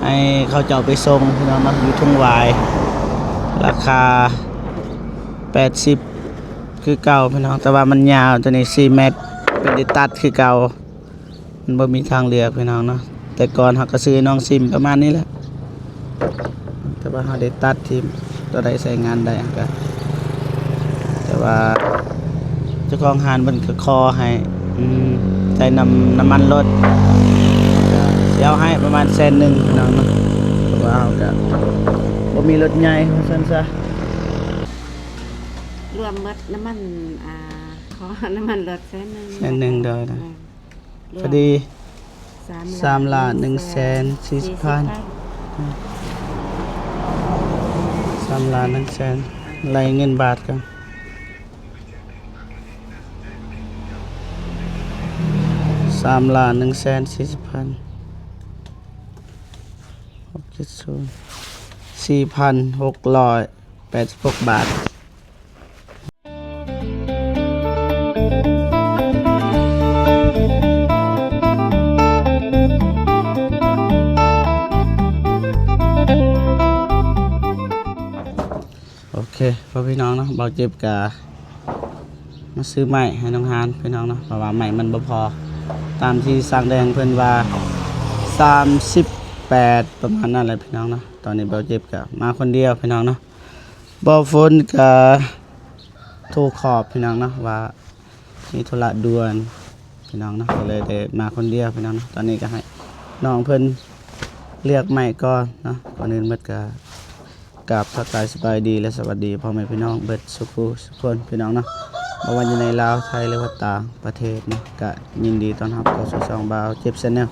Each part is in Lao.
ໃຫ້ເຂົາເຈົ້າໄປສົ່ງພີ່ນ້ອງເນາະ ຢູ່ທົ່ງຫວາຍ ລາຄາແປດສິບຄືເກົ່າພີ່ນ້ອງ ແຕ່ວ່າມັນຍາວ ຕົວນີ້ສີ່ແມັດ ເພິ່ນໄດ້ຕັດຄືເກົ່າ ມັນບໍ່ມີທາງເລືອກພີ່ນ້ອງເນາະ ແຕ່ກ່ອນເຮົາກໍຊື້ໃຫ້ນ້ອງຊິມປະມານນີ້ແຫຼະ ແຕ່ວ່າເຮົາໄດ້ຕັດຖິ້ມ ຕົວໃດໃຊ້ງານໄດ້ເຮົາກໍ ແຕ່ວ່າເຈົ້າຂອງຮ້ານເພິ່ນກໍຂໍໃຫ້ ອືມ ໃສ່ນ້ຳ ນ້ຳມັນລົດ ກໍຊິເອົາໃຫ້ປະມານແສນໜຶ່ງພີ່ນ້ອງເນາະ ເພາະວ່າເຮົາກໍບໍ່ມີລົດໃຫຍ່ວ່າຊັ້ນຊະ ລວມໝົດນ້ຳມັນ ອ່າ ຂໍນ້ຳມັນລົດແສນໜຶ່ງ ແສນໜຶ່ງ ໂດຍ ແມ່ນ ພໍດີ ສາມລ້ານໜຶ່ງແສນສີ່ສິບພັນ ສາມລ້ານໜຶ່ງແສນ ໄລ່ເງິນບາດກ່ອນ ສາມລ້ານໜຶ່ງແສນສີ່ສິບພັນ ຫົກເຈັດສູນ ສີ່ພັນຫົກຮ້ອຍແປດສິບຫົກບາດ. ໂອເຄ ພໍ່ພີ່ນ້ອງເນາະ ບ່າວເຈັບກະມາຊື້ໄມ້ໃຫ້ນ້ອງຮານພີ່ນ້ອງເນາະ ເພາະວ່າໄມ້ມັນບໍ່ພໍ ຕາມທີ່ຊ່າງແດງເພິ່ນວ່າສາມສິບແປດ ປະມານນັ້ນແຫຼະພີ່ນ້ອງເນາະ. ຕອນນີ້ບ່າວເຈັບກະມາຄົນດຽວພີ່ນ້ອງເນາະ ບ່າວຝົນກະໂທຂອບພີ່ນ້ອງເນາະ ວ່າມີທຸລະດ່ວນພີ່ນ້ອງເນາະ ກໍເລີຍໄດ້ມາຄົນດຽວພີ່ນ້ອງເນາະ. ຕອນນີ້ກໍໃຫ້ນ້ອງເພິ່ນເລືອກໄມ້ກ່ອນເນາະ ກ່ອນອື່ນໝົດກໍກາບທັກທາຍສະບາຍດີ ແລະ ສະຫວັດດີພໍ່ແມ່ພີ່ນ້ອງເບິດສູ່ຜູ້ສູ່ຄົນພີ່ນ້ອງເນາະ ບໍ່ວ່າຢູ່ໃນລາວ ໄທ ຫຼືວ່າຕ່າງປະເທດເນາະ ກະຍິນດີຕ້ອນຮັບເຂົ້າສູ່ຊ່ອງບ່າວເຈັບ Channel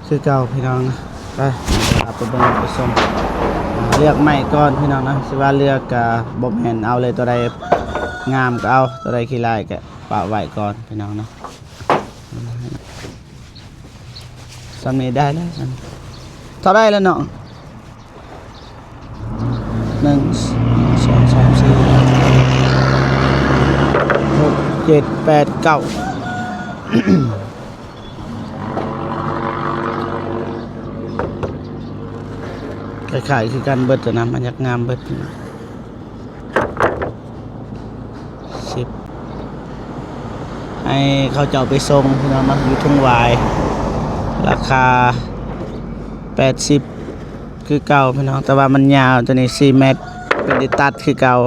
ຄືເກົ່າພີ່ນ້ອງເນາະ. ໄປ ເຮົາໄປເບິ່ງໄປຊົມ ເລືອກໄມ້ກ່ອນພີ່ນ້ອງເນາະ ຊິວ່າເລືອກກະບໍ່ແມ່ນເອົາເລີຍ ຕົວໃດງາມກໍເອົາ ຕົວໃດຂີ້ຮ້າຍກະປະໄວ້ກ່ອນພີ່ນ້ອງເນາະ. ສ່ຳນີ້ໄດ້ແລ້ວ ສ່ຳເທົ່າໃດລະນ້ອງ? ໜຶ່ງ ສອງ ສາມ ສີ່ ຫ້າ ຫົກ ເຈັດ ແປດ ເກົ້າ ຄ້າຍໆຄືກັນເບິດ ຕົວນັ້ນມັນຢາກງາມເບິດ ສິບ ໃຫ້ເຂົາເຈົ້າໄປສົ່ງພີ່ນ້ອງເນາະ ຢູ່ທົ່ງຫວາຍ ລາຄາແປດສິບຄືເກົ່າພີ່ນ້ອງ ແຕ່ວ່າມັນຍາວ ຕົວນີ້ສີ່ແມັດ ເພິ່ນໄດ້ຕັດຄືເກົ່າ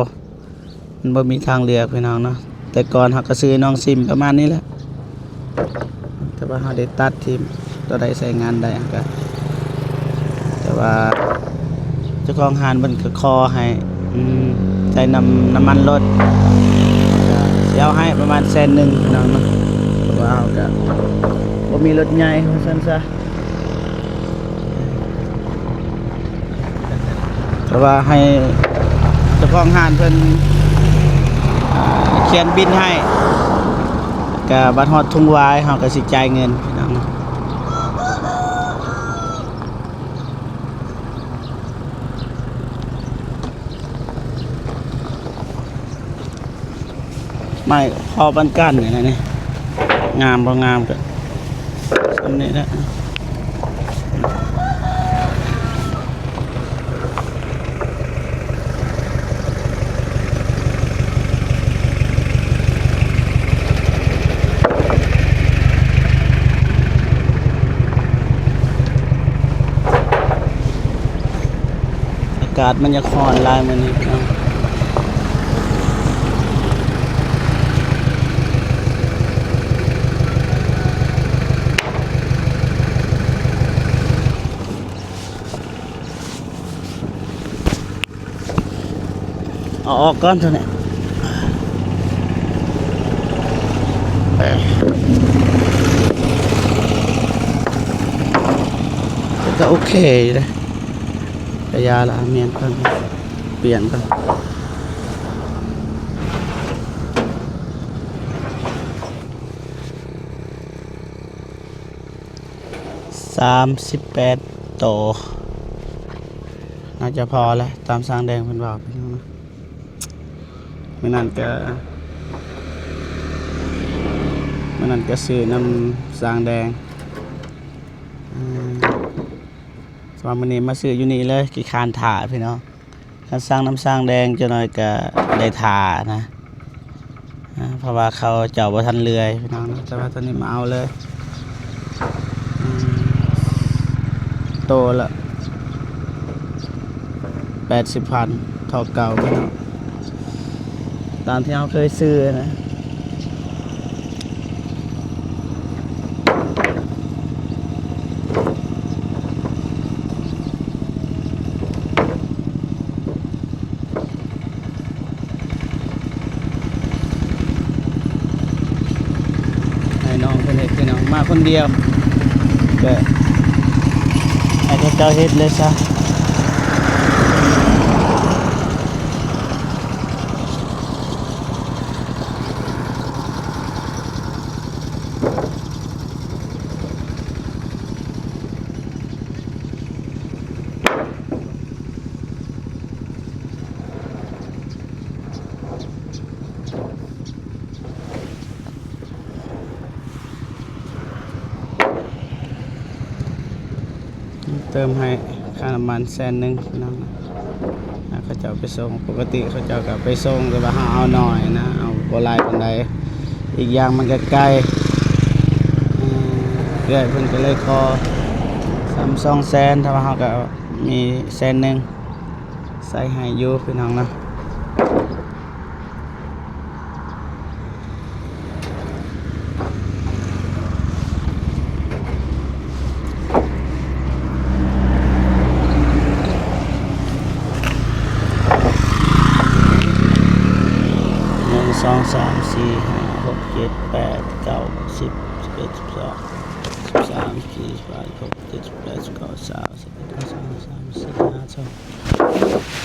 ມັນບໍ່ມີທາງເລືອກພີ່ນ້ອງເນາະ ແຕ່ກ່ອນເຮົາກໍຊື້ໃຫ້ນ້ອງຊິມປະມານນີ້ແຫຼະ ແຕ່ວ່າເຮົາໄດ້ຕັດຖິ້ມ ຕົວໃດໃຊ້ງານໄດ້ເຮົາກໍ ແຕ່ວ່າເຈົ້າຂອງຮ້ານເພິ່ນກໍຂໍໃຫ້ ອືມ ໃສ່ນ້ຳ ນ້ຳມັນລົດ ກໍຊິເອົາໃຫ້ປະມານແສນໜຶ່ງພີ່ນ້ອງເນາະ ເພາະວ່າເຮົາກໍບໍ່ມີລົດໃຫຍ່ວ່າຊັ້ນຊະ. ແຕ່ວ່າໃຫ້ເຈົ້າຂອງຮ້ານເພິ່ນ ອ່າ ຂຽນບິນໃຫ້ ກະບັດຮອດທົ່ງຫວາຍເຮົາກະຊິຈ່າຍເງິນພີ່ນ້ອງເນາະ. ໄມ້ພໍປານກັນນີ້ນະນີ້ ງາມບໍ່ງາມກໍສ່ຳນີ້ແຫຼະ. ອາກາດມັນຢາກຮ້ອນຫຼາຍມື້ນີ້ພີ່ນ້ອງ. ເອົາອອກກ່ອນເທົ່ານີ້ ເອີ ກໍໂອເຄຢູ່ເດ້ ກະຢ່າລະ ແມ່ນກ່ອນ ປ່ຽນກ່ອນ. ສາມສິບແປດໂຕ ໜ້າຈະພໍແຫຼະ ຕາມຊ່າງແດງເພິ່ນເວົ້າ. ມື້ນັ້ນກະ ມື້ນັ້ນກະຊື້ນຳຊ່າງແດງ ອືມ. ວ່າມື້ນີ້ມາຊື້ຢູ່ນີ້ເລີຍ ຂີ້ຄ້ານຖ້າພີ່ນ້ອງ. ຄັນສັ່ງນ້ຳສ້າງແດງຈັກໜ້ອຍກໍໄດ້ຖ້ານະ ອາ ເພາະວ່າເຂົາເຈົ້າບໍ່ທັນເລື່ອຍພີ່ນ້ອງເນາະ. ແຕ່ວ່າຕອນນີ້ມາເອົາເລີຍ ອືມ ໂຕລະແປດສິບພັນ ເທົ່າເກົ່າພີ່ນ້ອງ ຕາມທີ່ເຮົາເຄີຍຊື້ນະ. ໃຫ້ນ້ອງເພິ່ນເຮັດພີ່ນ້ອງ ມາຄົນດຽວ ກະໃຫ້ເຂົາເຈົ້າເຮັດເລີຍຊະ. ເຕີມໃຫ້ຄ່ານ້ຳມັນແສນໜຶ່ງພີ່ນ້ອງ ໃຫ້ເຂົາເຈົ້າໄປສົ່ງ. ປົກກະຕິເຂົາເຈົ້າກໍໄປສົ່ງ ແຕ່ວ່າເຮົາເອົາໜ້ອຍນະ ເອົາບໍ່ຫຼາຍປານໃດ. ອີກຢ່າງມັນກໍໄກ ເອີ ເອື້ອຍເພິ່ນກໍເລີຍຂໍສ່ຳສອງແສນ ຖ້າວ່າເຮົາກໍມີແສນໜຶ່ງໃສ່ໃຫ້ຢູ່ພີ່ນ້ອງເນາະ. ໜຶ່ງ ສອງ ສາມ ສີ່ ຫ້າ ຫົກ ເຈັດ ແປດ ເກົ້າ ສິບ ສິບເອັດ ສິບສອງ ສິບສາມ ສິບສີ່ ສິບຫ້າ ສິບຫົກ ສິບເຈັດ ສິບແປດ ສິບເກົ້າ ຊາວ ສິບເອັດ ສິບສອງ ສິບສາມ ສິບສີ່ ສິບຫ້າ ສິບ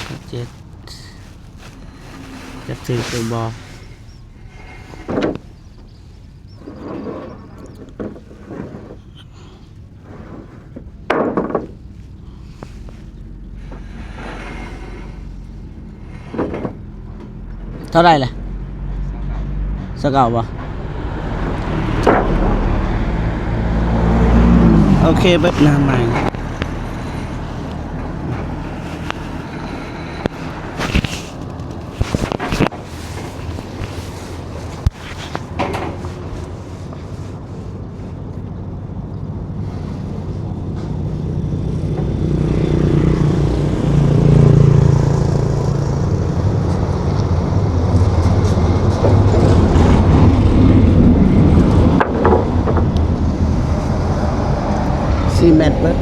ຫົກ ສິບເຈັດ ຈັກຖືກຫຼືບໍ່? ເທົ່າໃດລະ? ຊາວເກົ້າບໍ່? ໂອເຄ ເບິດໜ້າໃໝ່. ສີ່ແມັດເບິດ.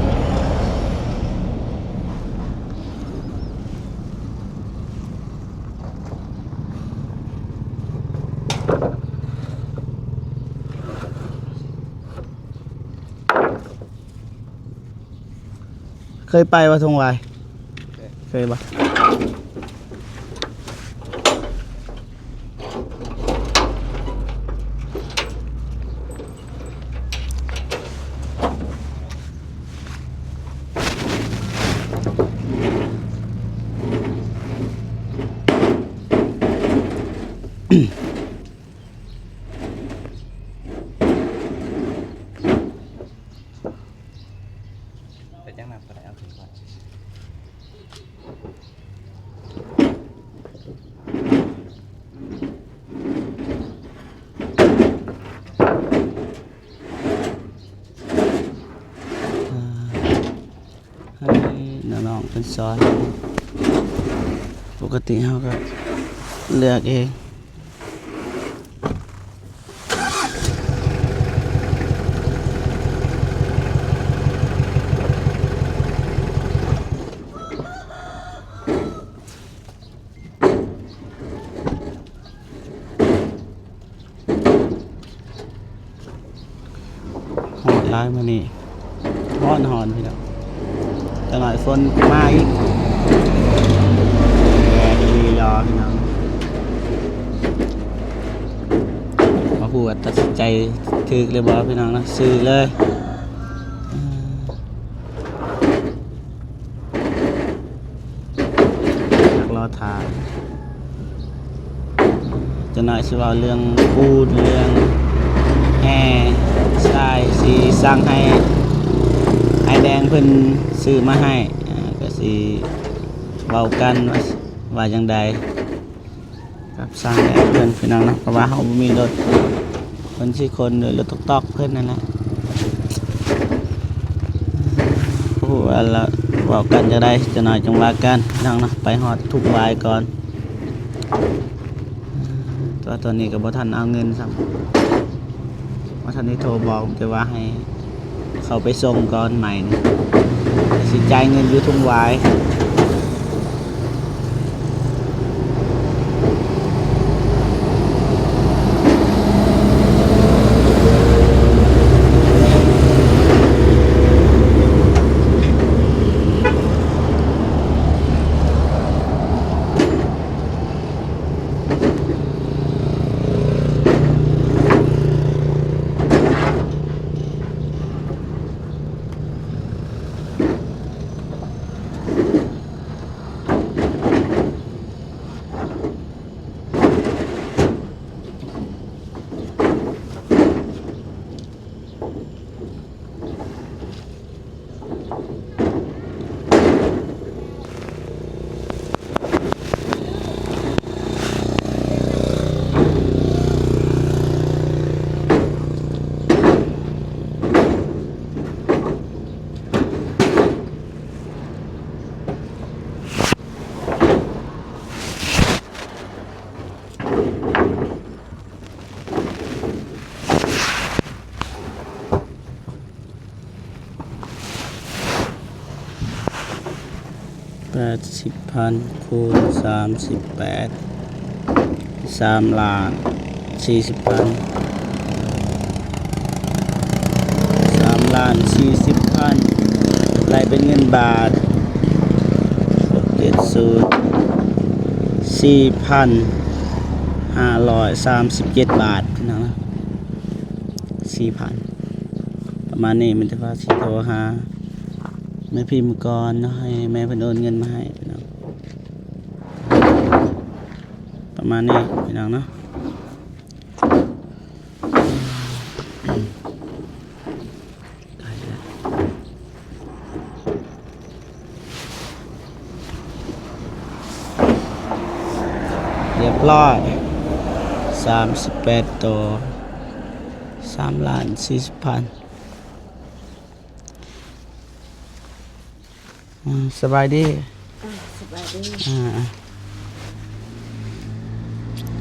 ເຄີຍໄປບໍ່ ທົ່ງຫວາຍ? ເຄີຍບໍ່? ເປັນຫຍັງນະ ບໍ່ໄດ້ເອົາຂຶ້ນກ່ອນ. ໃຫ້ນ້ອງໆເພິ່ນສອນ. ປົກກະຕິເຮົາກໍເລືອກເອງ. ຮ້ອນຫຼາຍມື້ນີ້ ຮ້ອນໆ ພີ່ນ້ອງ. ຈັກໜ້ອຍຝົນມາອີກ ແດດອີ່ຫຼີຫຼໍ່ ພີ່ນ້ອງ. ບໍ່ຮູ້ວ່າຕັດສິນໃຈຖືກຫຼືບໍ່ ພີ່ນ້ອງເນາະ ຊື້ເລີຍ. ນັກລໍຖ້າ ຈັກໜ້ອຍຊິເວົ້າເລື່ອງປູນ ເລື່ອງແຮ່ຊາຍ ຊິສັ່ງໃຫ້ ອ້າຍແດງເພິ່ນຊື້ມາໃຫ້ ອ່າ ກໍຊິເວົ້າກັນວ່າ ວ່າຈັ່ງໃດ ກັບຊ່າງແດງເພິ່ນ ພີ່ນ້ອງເນາະ. ເພາະວ່າເຮົາບໍ່ມີລົດ ເພິ່ນຊິຂົນໂດຍລົດຕອກໆເພິ່ນນັ້ນແຫຼະ. ບໍ່ຮູ້ວ່າລະເວົ້າກັນຈັ່ງໃດ ຈັກໜ້ອຍຈັ່ງວ່າກັນ ພີ່ນ້ອງເນາະ. ໄປຮອດທຸງຫວາຍກ່ອນ. ແຕ່ວ່າຕອນນີ້ກໍບໍ່ທັນເອົາເງິນຊ້ຳ ບໍ່ທັນໄດ້ໂທບອກ ແຕ່ວ່າໃຫ້ເຂົາໄປສົ່ງກ່ອນໃໝ່ນີ້ ຊິຈ່າຍເງິນຢູ່ທຸງຫວາຍ. ແປດສິບພັນຄູນສາມສິບແປດ ສາມລ້ານສີ່ສິບພັນ ສາມລ້ານສີ່ສິບພັນ ໄລ່ເປັນເງິນບາດ ຫົກເຈັດສູນ ສີ່ພັນຫ້າຮ້ອຍສາມສິບເຈັດບາດ ພີ່ນ້ອງເນາະ. ສີ່ພັນ ປະມານນີ້. ມີແຕ່ວ່າຊິໂທຫາແມ່ພິມກ່ອນເນາະ ໃຫ້ແມ່ເພິ່ນໂອນເງິນມາໃຫ້ພີ່ນ້ອງ ປະມານນີ້ພີ່ນ້ອງເນາະ. ຮຽບຮ້ອຍ ສາມສິບແປດໂຕ ສາມລ້ານສີ່ສິບພັນ. ອືມ ສະບາຍດີ. ອ່າ ສະບາຍດີ. ອ່າ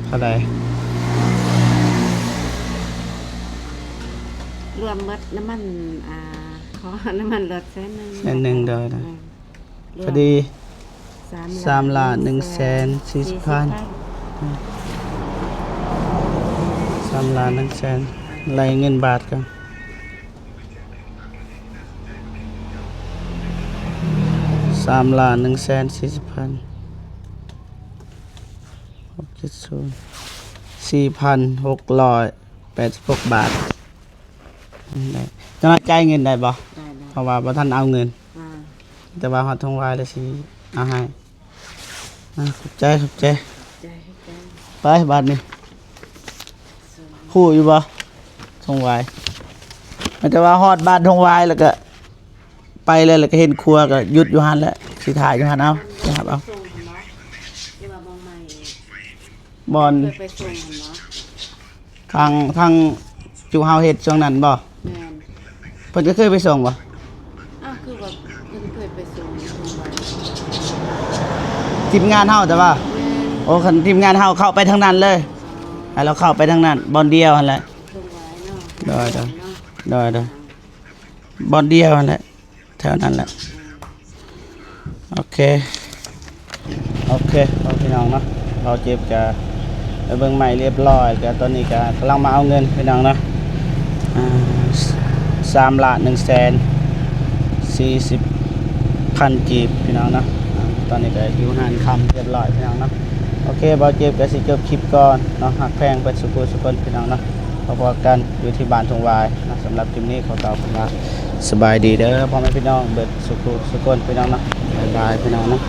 ເທົ່າໃດ? ລວມໝົດນ້ຳມັນ ອ່າ ຂໍນ້ຳມັນລົດແສນໜຶ່ງ. ແສນໜຶ່ງ ໂດຍ. ອ່າ ພໍດີ ສາມລ້ານໜຶ່ງແສນສີ່ສິບພັນ. ສາມລ້ານສີ່ສິບພັນ ອືມ ສາມລ້ານໜຶ່ງແສນ ໄລ່ເງິນບາດກ່ອນ. ສາມລ້ານໜຶ່ງແສນສີ່ສິບພັນ ຫົກເຈັດສູນ ສີ່ພັນຫົກຮ້ອຍແປດສິບຫົກບາດ. ໄດ້ ເຈົ້າໜ້າຍຈ່າຍເງິນໄດ້ບໍ່? ໄດ້ ໄດ້ ເພາະວ່າບໍ່ທັນເອົາເງິນ. ອ່າ ແຕ່ວ່າຮອດທົ່ງຫວາຍແລ້ວຊິເອົາໃຫ້. ອ່າ ຂອບໃຈ ຂອບໃຈ. ຂອບໃຈ ຂອບໃຈ. ໄປບາດນີ້ ຮູ້ຢູ່ບໍ່ ທົ່ງຫວາຍ? ແຕ່ວ່າຮອດບ້ານທົ່ງຫວາຍແລ້ວກະໄປເລີຍ ແລ້ວກະເຫັນຄົວກະຢຸດຢູ່ຫັ້ນແຫຼະ ຊິຖ້າຢູ່ຫັ້ນເອົາ ຊິຮັບເອົາ. ບ່ອນ ເຄີຍໄປສົ່ງຫັ້ນບໍ່? ທາງ ທາງຈຸເຮົາເຮັດຊ່ວງນັ້ນບໍ່? ແມ່ນ. ເພິ່ນກໍເຄີຍໄປສົ່ງບໍ່? ອ້າວ ຄືວ່າເພິ່ນເຄີຍໄປສົ່ງຢູ່ໂຮງບານ ທີມງານເຮົາແຕ່ວ່າ. ແມ່ນ. ໂອ້ ຄັນທີມງານເຮົາເຂົ້າໄປທາງນັ້ນເລີຍ. ອໍ ໃຫ້ລາວເຂົ້າໄປທາງນັ້ນ ບ່ອນດຽວຫັ້ນແຫຼະ. ໂຮງບານເນາະ. ໂດຍ ໂດຍ ເນາະ. ໂດຍ ໂດຍ. ອ່າ ບ່ອນດຽວຫັ້ນແຫຼະ ແຖວນັ້ນແຫຼະ. ໂອເຄ ໂອເຄ ເອົາ ພີ່ນ້ອງເນາະ ເບົາເຈັບກະໄປເບິ່ງໃໝ່ລຽບຮ້ອຍ ກະຕອນນີ້ກະກຳລັງມາເອົາເງິນ ພີ່ນ້ອງເນາະ. ອ່າ ສາມລ້ານໜຶ່ງແສນສີ່ສິບພັນກີບ ພີ່ນ້ອງເນາະ. ອ່າ ຕອນນີ້ກະຢູ່ຮ້ານຄຳລຽບຮ້ອຍ ພີ່ນ້ອງເນາະ. ໂອເຄ ເບົາເຈັບກະຊິຈົບຄລິບກ່ອນເນາະ. ຮັກແພງເບິດສູ່ຜູ້ສູ່ຄົນ ພີ່ນ້ອງເນາະ. ພໍ້ກັນຢູ່ທີ່ບ້ານທົ່ງຫວາຍເນາະ. ສຳລັບຄລິບນີ້ຂໍກ່າວຄຳວ່າ ສະບາຍດີເດີ ພໍ່ແມ່ພີ່ນ້ອງເບິດສູ່ຜູ້ສູ່ຄົນ ພີ່ນ້ອງເນາະ. ບາຍບາຍ ພີ່ນ້ອງເນາະ.